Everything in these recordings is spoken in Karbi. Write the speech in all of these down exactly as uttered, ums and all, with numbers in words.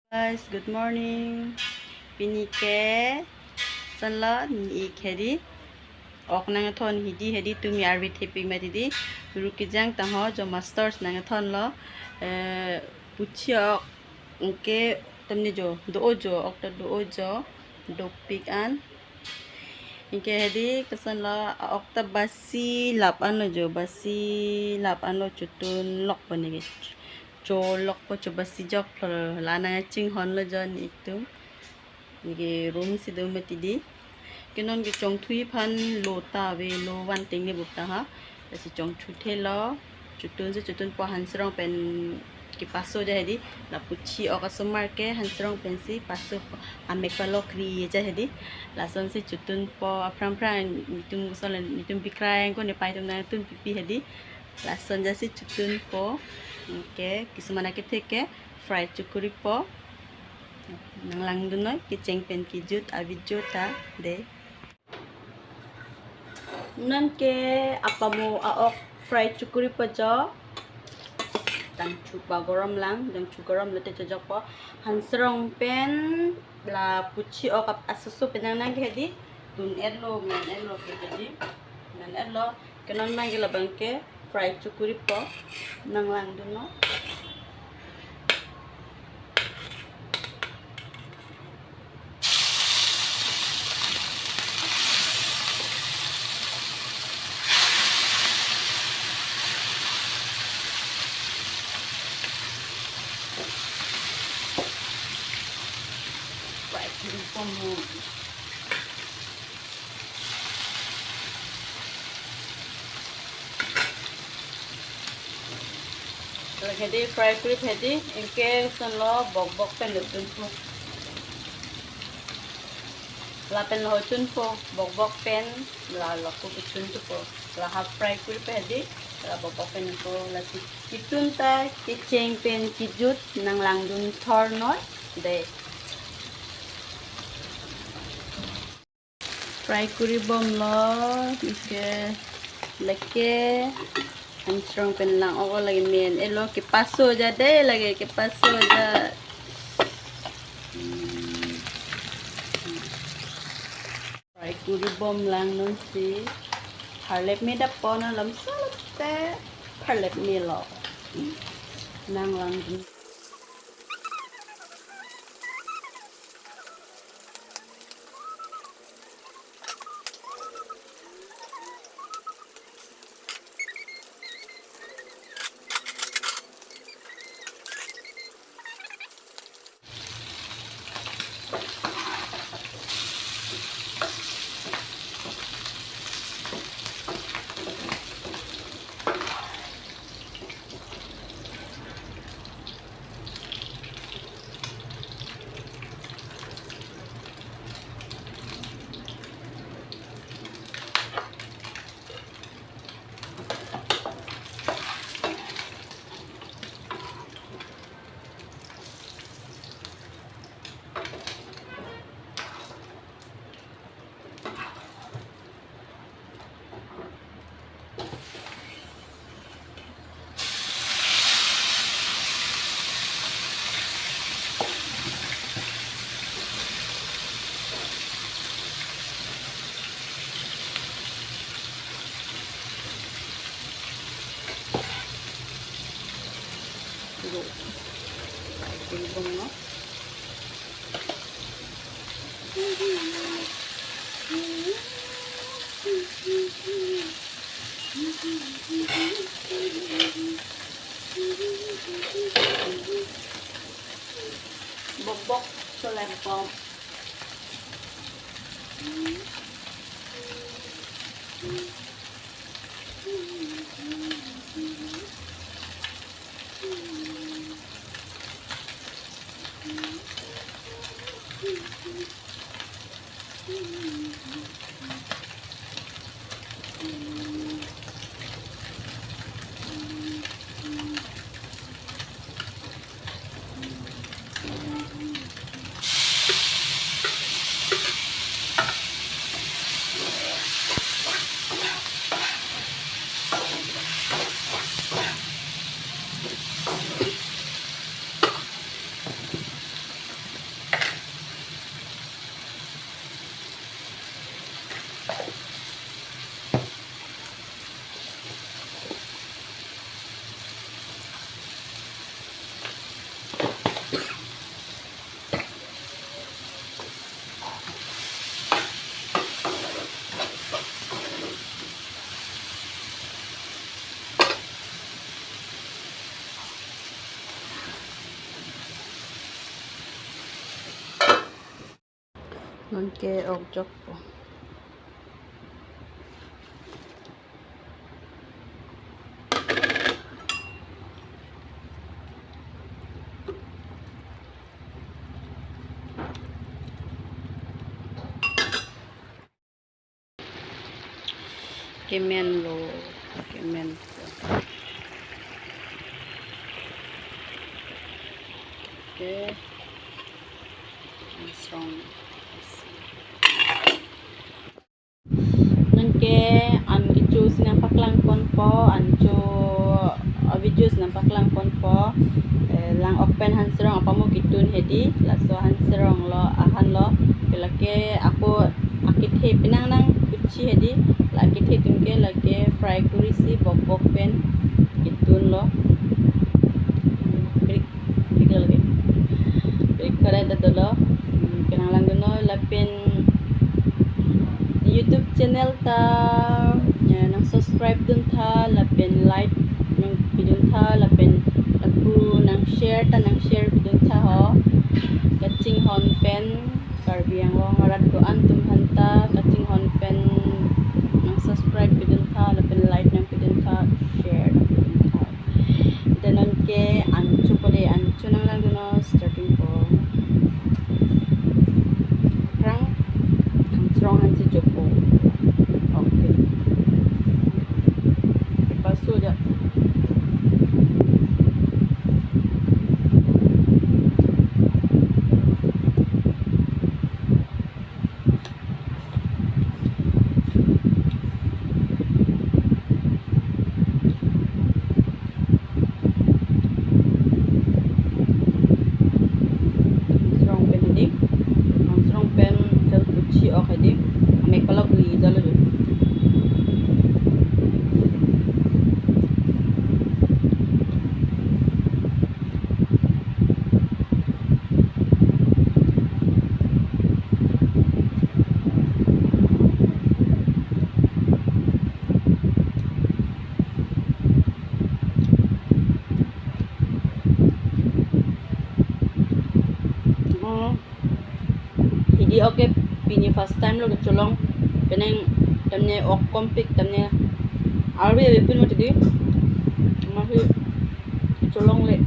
Guys, good morning. Pini ke sanlo ni ik hedi. Ok nangthon hedi, hedi tumi arvi thepik mati di. Ru kejang tangho jo masters nangthonlo. Eh, puchi ok, anke temni jo do-o jo, ok ta do-o jo, dopik an. Anke hedi kosonlo, a-ok ta basi lap anlo jo, basi lap anlo, chotun lokpo neke. Cho lokpo, cho basi joklo, la nangchinghonlo jo ni ik atum. Neke room si do mati di. Ke non ke chongthui aphan lo ta ave, lo van tengne bup ta ha. Lasi chongchuthelo, chotun si chotunpo, Hanserong pen kepaso ja hedi. La puchi ok asomar ke Hanserong pensi paso, amek palok ri ja hedi. Lasonsi chotunpo, aphrang phrang netum kosonlo, netum bikrai angko nepei atum nangtun pipi hedi. Lason jasi chotunpo. Anke kisuman akethe ke fry chukuripo. Nanglangdun noi kecheng pen kejut avideo ta de. Non ke apamo a-ok fry chukuripo jo. Dangchu pa gorom lang, dangchu gorom lote chojokpo. Hanserong pen la puchi ok ap asoso pen nang nang hedi. Dun-etlo, men-etlo ke hedi. Men-etlo. Ke non nang ke labang ke fry chukuripo, nanglangdun noi. Fry chukuripo mo. Hedi fry kuri hedi, anke kosonlo bokbok pen lo tunpo. Lapen lo tunpo, bokbok pen la lo ko tunpo. La half fry kuri hedi, la bokbok pen ko lasi ketun ta kecheng pen kejut nanglangdun thor noi de. Fry kuri bomlo, anke lake Hanserong pen lang-ok lake, men-etlo, kepaso ja de lake, kepaso ja. Hmm. Fry kuri bom lang nonsi. Pharlep me dappo, non lam salote pharlep melo. Nanglangdun. Fry kuri bomlo. Bokbok solempong. Non ke ok jokpo. Kemenlo, kemenlo. Okay. Strong. Non ke an kecho si nangpaklang ponpo, an cho, uh, video si nangpaklang ponpo. Eh, lang ok pen han serong apamo ketun hedi, laso han serong lo, ahan lo, ke lake ako akethe penang nangpuji hedi, la akethe atum ke lake fry kori si bok bok pen ketun lo. Break, break lo lake. Break kore ta dolo. Hmm, kenang langdunlo lapen YouTube channel ta, eh, nang subscribe duntha, lapen like nangpidun tha, lapen lapu nang share ta nang share pidun tha ho. Kachinghon pen Karbi Anglong arat do-an atum aphanta kachinghon pen nang subscribe pidun tha, lapen like nangpidun tha, share nangpidun tha. Te non ke an chopo de, an cho nang langdunlo, starting po. Aphrang han serong han si chopo. Okay. Paso dia. Serong pen hedi, serong pen chal puchi ok hedi, mek palok wi jalo jo. Oh. Hedi ok ke pini first time lo kecholong. Penang tamne ok kompik tamne arve ave pin mati di. Masi cholongle.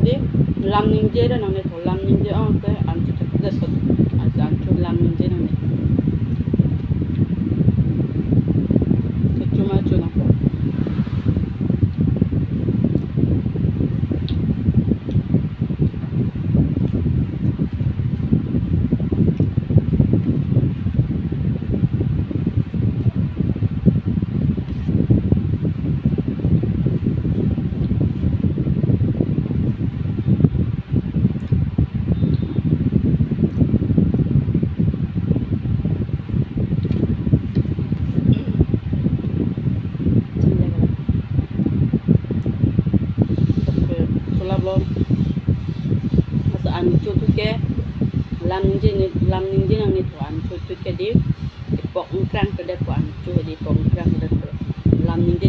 Di, lam ningje do nangne tho, lam ningje ong ke an chu thek det pot. Asa an chu lam ningje nangne. Kechuma chu nangpo. Solaplo. Asa an cho tu ke lam ningje ni, lam ningje nangne tho an cho tu ke di. Ipok ingkrang kedet po an cho di, ipok ingkrang kedet po. Lam ningje